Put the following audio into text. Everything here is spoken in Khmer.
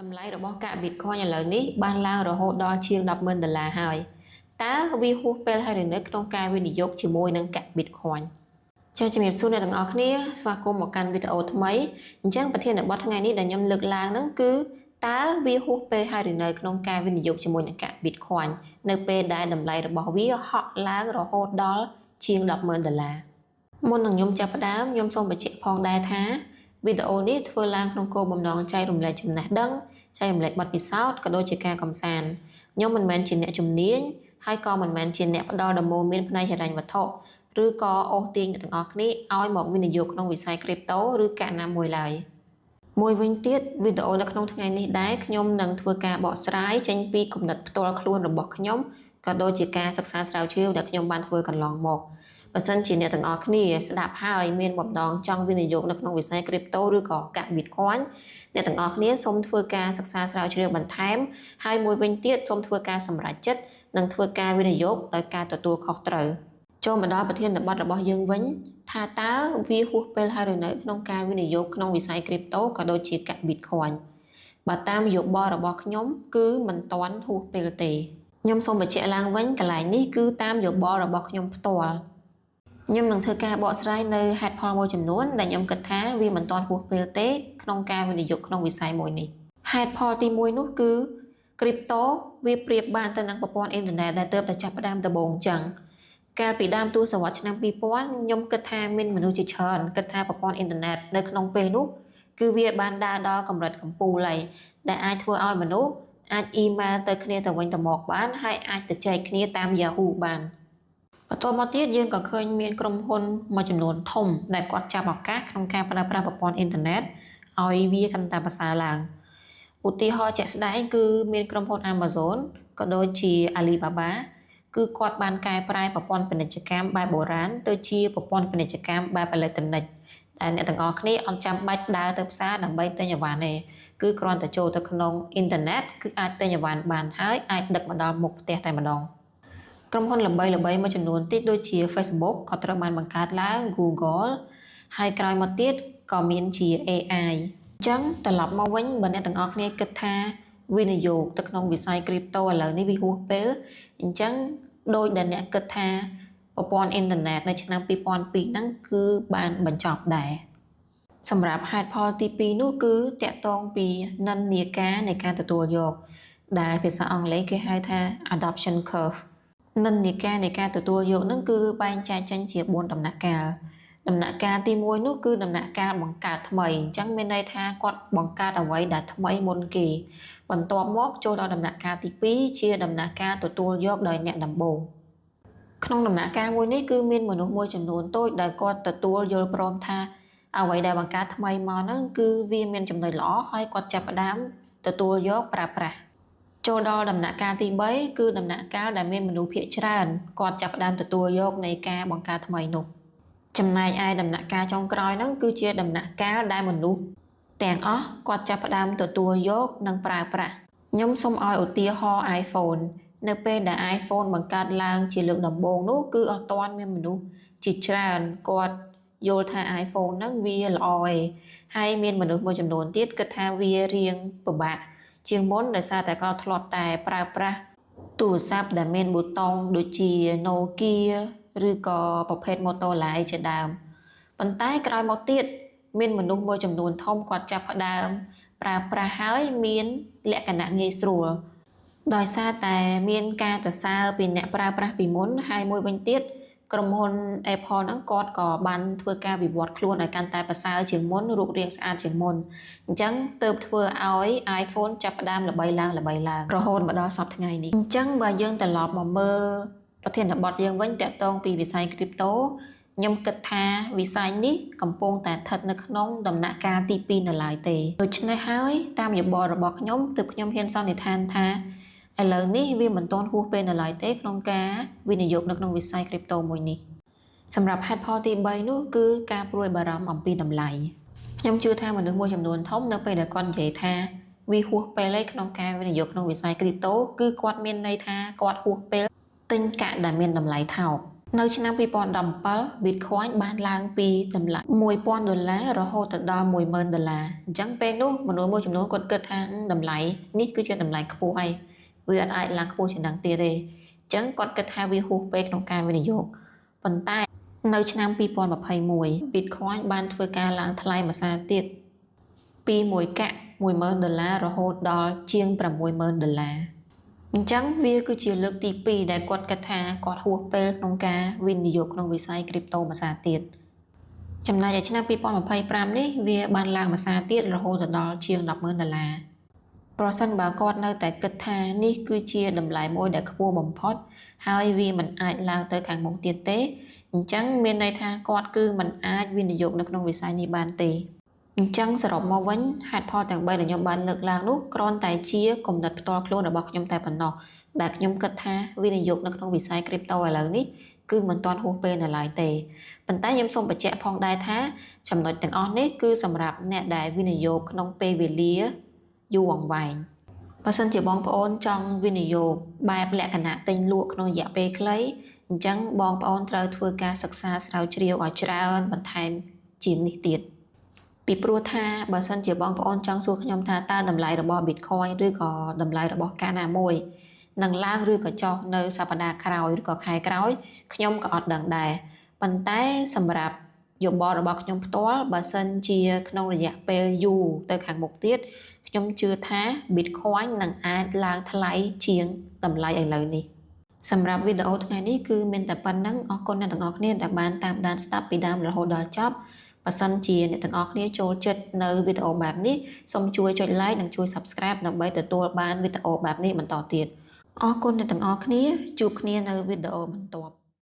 តម្លៃរបស់កាក់ Bitcoin ឥឡូវនេះបានឡើងរហូតដល់ជាង100000ដុល្លារហើយតើវាហួសពេលហើយឬនៅក្នុងការវិនិយោគជាមួយនឹងកាក់ Bitcoin? ចាជំរាបសួរអ្នកទាំងអស់គ្នាស្វាគមន៍មកកាន់វីដេអូថ្មីអញ្ចឹងប្រធានបទថ្ងៃនេះដែលខ្ញុំលើកឡើងហ្នឹងគឺតើវាហួសពេលហើយឬនៅក្នុងការវិនិយោគជាមួយនឹងកាក់ Bitcoin នៅពេលដែលតម្លៃរបស់វាហក់ឡើងរហូតដល់ជាង100000ដុល្លារមុននឹងខ្ញុំចាប់ផ្ដើមខ្ញុំសូមបញ្ជាក់ផងដែរថាវីដេអូនេះធ្វើឡើងក្នុងគោលបំណងចែករំលែកចំណេះដឹងចែករំលែកបទពិសោធន៍ក៏ដូចជាការកម្សាន្តខ្ញុំមិនមែនជាអ្នកជំនាញហើយក៏មិនមែនជាអ្នកផ្ដល់ដំបូន្មានផ្នែកហិរញ្ញវត្ថុឬក៏អូសទាញអ្នកទាំងអស់គ្នាឲ្យមកវិនិយោគក្នុងវិស័យ crypto ឬកាក់ណាមួយឡើយមួយវិញទៀតវីដេអូនៅក្នុងថ្ងៃនេះដែរខ្ញុំនឹងធ្វើការបកស្រាយចេញពីគំនិតផ្ទាល់ខ្លួនរបស់ខ្ញុំក៏ដូចជាការសិក្សាស្រាវជ្រាវដែលខ្ញុំបានធ្វើកន្លងមកបើសិនជាអ្នកទាំងអស់គ្នាស្ដាប់ហើយមានបំណងចង់វិនិយោគនៅក្នុងវិស័យ crypto ឬក៏កាក់ Bitcoin អ្នកទាំងអស់គ្នាសូមធ្វើការសិក្សាស្រាវជ្រាវបន្ថែមហើយមួយវិញទៀតសូមធ្វើការសម្រេចចិត្តនិងធ្វើការវិនិយោគដោយការទទួលខុសត្រូវចូលមកដល់ប្រធានបទរបស់យើងវិញថាតើវាហួសពេលហើយឬនៅក្នុងការវិនិយោគក្នុងវិស័យ crypto ក៏ដូចជាកាក់ Bitcoin? បើតាមយោបល់របស់ខ្ញុំគឺមិនទាន់ហួសពេលទេខ្ញុំសូមបញ្ជាក់ឡើងវិញកន្លែងនេះគឺតាមយោបល់របស់ខ្ញុំផ្ទាល់ខ្ញុំនឹងធ្វើការបកស្រាយនៅហេតុផលមួយចំនួនដែលខ្ញុំគិតថាវាមិនទាន់ហួសពេលទេក្នុងការវិនិយោគក្នុងវិស័យមួយនេះហេតុផលទី1នោះគឺ crypto វាប្រៀបបានទៅនឹងប្រព័ន្ធអ៊ីនធឺណិតដែលទើបតែចាប់ផ្ដើមដំបូងអញ្ចឹងកាលពីដើមទសវត្សរ៍ឆ្នាំ2000ខ្ញុំគិតថាមានមនុស្សជាច្រើនគិតថាប្រព័ន្ធអ៊ីនធឺណិតនៅក្នុងពេលនោះគឺវាបានដើរដល់កម្រិតកំពូលហើយដែលអាចធ្វើឲ្យមនុស្សអាចអ៊ីមែលទៅគ្នាទៅវិញទៅមកបានហើយអាចទៅចែកគ្នាតាម Yahoo បានបន្ទាប់មកទៀតយើងក៏ឃើញមានក្រុមហ៊ុនមួយចំនួនធំដែលគាត់ចាប់ឱកាសក្នុងការប្រើប្រាស់ប្រព័ន្ធអ៊ីនធឺណិតឲ្យវាកាន់តែប្រសើរឡើងឧទាហរណ៍ជាក់ស្ដែងគឺមានក្រុមហ៊ុន Amazon ក៏ដូចជា Alibaba គឺគាត់បានកែប្រែប្រព័ន្ធពាណិជ្ជកម្មបែបបុរាណទៅជាប្រព័ន្ធពាណិជ្ជកម្មបែបអេឡិចត្រូនិកដែលអ្នកទាំងអស់គ្នាអត់ចាំបាច់ដើរទៅផ្សារដើម្បីទិញអីវ៉ាន់ទេគឺគ្រាន់តែចូលទៅក្នុងអ៊ីនធឺណិតគឺអាចទិញអីវ៉ាន់បានហើយអាចដឹកមកដល់មុខផ្ទះតែម្ដងក្រុមហ៊ុនល្បីៗមួយចំនួនទៀតដូចជា Facebook ក៏ត្រូវបានបង្កើតឡើង Google ហើយក្រោយមកទៀតក៏មានជា AI អញ្ចឹងត្រឡប់មកវិញបើអ្នកទាំងអស់គ្នាគិតថាវិនិយោគទៅក្នុងវិស័យ crypto ឥឡូវនេះវាហួសពេលអញ្ចឹងដោយដែលអ្នកគិតថាប្រព័ន្ធអ៊ីនធឺណិតនៅឆ្នាំ2002ហ្នឹងគឺបានបញ្ចប់ដែរសម្រាប់ហេតុផលទី2នោះគឺតាក់ទងពីនិន្នាការនៃការទទួលយកដែលភាសាអង់គ្លេសគេហៅថា adoption curve។ និន្នាការនៃការទទួលយកនឹងគឺបែងចែកចេញជា4ដំណាក់កាលដំណាក់កាលទី1នោះគឺដំណាក់កាលបង្កើតថ្មីអញ្ចឹងមានន័យថាគាត់បង្កើតអ្វីដែលថ្មីមុនគេបន្ទាប់មកចូលដល់ដំណាក់កាលទី2ជាដំណាក់កាលទទួលយកដោយអ្នកដំបូងក្នុងដំណាក់កាលមួយនេះគឺមានមនុស្សមួយចំនួនតូចដែលគាត់ទទួលយល់ព្រមថាអ្វីដែលបង្កើតថ្មីមកហ្នឹងគឺវាមានចំណុចល្អហើយគាត់ចាប់ផ្ដើមទទួលយកប្រើប្រាស់ចូលដល់ដំណាក់កាលទី3គឺដំណាក់កាលដែលមានមនុស្សភាគច្រើនគាត់ចាប់ផ្ដើមទទួលយកនៃការបង្កើតថ្មីនោះចំណែកឯដំណាក់កាលចុងក្រោយហ្នឹងគឺជាដំណាក់កាលដែលមនុស្សទាំងអស់គាត់ចាប់ផ្ដើមទទួលយកនិងប្រើប្រាស់ខ្ញុំសូមឲ្យឧទាហរណ៍ iPhone នៅពេលដែល iPhone បង្កើតឡើងជាលើកដំបូងនោះគឺអត់ទាន់មានមនុស្សជាច្រើនគាត់យល់ថា iPhone ហ្នឹងវាល្អឯងហើយមានមនុស្សមួយចំនួនទៀតគិតថាវារៀងពិបាកជាងមុនដោយសារតែគាត់ធ្លាប់តែប្រើប្រាស់ទូរស័ព្ទដែលមានប៊ូតុងដូចជា Nokia ឬក៏ប្រភេទ Motorola ជាដើមប៉ុន្តែក្រោយមកទៀតមានមនុស្សមួយចំនួនធំគាត់ចាប់ផ្ដើមប្រើប្រាស់ហើយមានលក្ខណៈងាយស្រួលដោយសារតែមានការសរសើរពីអ្នកប្រើប្រាស់ពីមុនហើយមួយវិញទៀតក្រុមហ៊ុន Apple ហ្នឹងគាត់ក៏បានធ្វើការវិវត្តខ្លួនឲ្យកាន់តែប្រសើរជាងមុនរូបរាងស្អាតជាងមុនអញ្ចឹងទើបធ្វើឲ្យ iPhone ចាប់ផ្ដើមល្បីឡើងល្បីឡើងរហូតមកដល់សព្វថ្ងៃនេះអញ្ចឹងបើយើងត្រឡប់មកមើលប្រធានបទយើងវិញតាក់ទងពីវិស័យ crypto ខ្ញុំគិតថាវិស័យនេះកំពុងតែស្ថិតនៅក្នុងដំណាក់កាលទី2នៅឡើយទេដូច្នេះហើយតាមយោបល់របស់ខ្ញុំទើបខ្ញុំហ៊ានសន្និដ្ឋានថាឥឡូវនេះវាមិនទាន់ហួសពេលនៅឡើយទេក្នុងការវិនិយោគនៅក្នុងវិស័យ crypto មួយនេះសម្រាប់ហេតុផលទី3នោះគឺការព្រួយបារម្ភអំពីតម្លៃខ្ញុំជឿថាមនុស្សមួយចំនួនធំនៅពេលដែលគាត់និយាយថាវាហួសពេលឯក្នុងការវិនិយោគក្នុងវិស័យ crypto គឺគាត់មានន័យថាគាត់ហួសពេលទិញកាក់ដែលមានតម្លៃថោក។ នៅឆ្នាំ2017 Bitcoin បានឡើងពីតម្លៃ1000ដុល្លាររហូតទៅដល់10000ដុល្លារអញ្ចឹងពេលនោះមនុស្សមួយចំនួនគាត់គិតថាតម្លៃនេះគឺជាតម្លៃខ្ពស់ហើយវាអត់អាចឡើងខ្ពស់ជាងហ្នឹងទៀតទេអញ្ចឹងគាត់គិតថាវាហួសពេលក្នុងការវិនិយោគប៉ុន្តែនៅឆ្នាំ2021 Bitcoin បានធ្វើការឡើងថ្លៃមួយសារទៀតពីមួយកាក់10000ដុល្លាររហូតដល់ជាង60000ដុល្លារអញ្ចឹងវាគឺជាលើកទី2ដែលគាត់គិតថាគាត់ហួសពេលក្នុងការវិនិយោគក្នុងវិស័យ crypto មួយសារទៀតចំណែកឯឆ្នាំ2025នេះវាបានឡើងមួយសារទៀតរហូតដល់ជាង100,000ដុល្លារប្រសិនបើគាត់នៅតែគិតថានេះគឺជាតម្លៃមួយដែលខ្ពស់បំផុតហើយវាមិនអាចឡើងទៅខាងមុខទៀតទេអញ្ចឹងមានន័យថាគាត់គឺមិនអាចវិនិយោគនៅក្នុងវិស័យនេះបានទេអញ្ចឹងសរុបមកវិញហេតុផលទាំង3ដែលខ្ញុំបានលើកឡើងនោះគ្រាន់តែជាគំនិតផ្ទាល់ខ្លួនរបស់ខ្ញុំតែប៉ុណ្ណោះដែលខ្ញុំគិតថាវិនិយោគនៅក្នុងវិស័យ crypto ឥឡូវនេះគឺមិនទាន់ហួសពេលនៅឡើយទេប៉ុន្តែខ្ញុំសូមបញ្ជាក់ផងដែរថាចំណុចទាំងអស់នេះគឺសម្រាប់អ្នកដែលវិនិយោគក្នុងពេលវេលាយូរអង្វែងបើសិនជាបងប្អូនចង់វិនិយោគបែបលក្ខណៈទិញលក់ក្នុងរយៈពេលខ្លីអញ្ចឹងបងប្អូនត្រូវធ្វើការសិក្សាស្រាវជ្រាវឲ្យច្រើនបន្ថែមជាងនេះទៀតពីព្រោះថាបើសិនជាបងប្អូនចង់សួរខ្ញុំថាតើតម្លៃរបស់ Bitcoin ឬក៏តម្លៃរបស់កាក់ណាមួយនឹងឡើងឬក៏ចុះនៅសប្តាហ៍ក្រោយឬក៏ខែក្រោយខ្ញុំក៏អត់ដឹងដែរប៉ុន្តែសម្រាប់យោបល់របស់ខ្ញុំផ្ទាល់បើសិនជាក្នុងរយៈពេលយូរទៅខាងមុខទៀតខ្ញុំជឿថា Bitcoin នឹងអាចឡើងថ្លៃជាងតម្លៃឥឡូវនេះសម្រាប់វីដេអូថ្ងៃនេះគឺមានតែប៉ុណ្ណឹងអរគុណអ្នកទាំងអស់គ្នាដែលបានតាមដានស្ដាប់ពីដើមរហូតដល់ចប់បើសិនជាអ្នកទាំងអស់គ្នាចូលចិត្តនៅវីដេអូបែបនេះសូមជួយចុច like និងជួយ Subscribe ដើម្បីទទួលបានវីដេអូបែបនេះបន្តទៀតអរគុណអ្នកទាំងអស់គ្នាជួបគ្នានៅវីដេអូបន្ទាប់។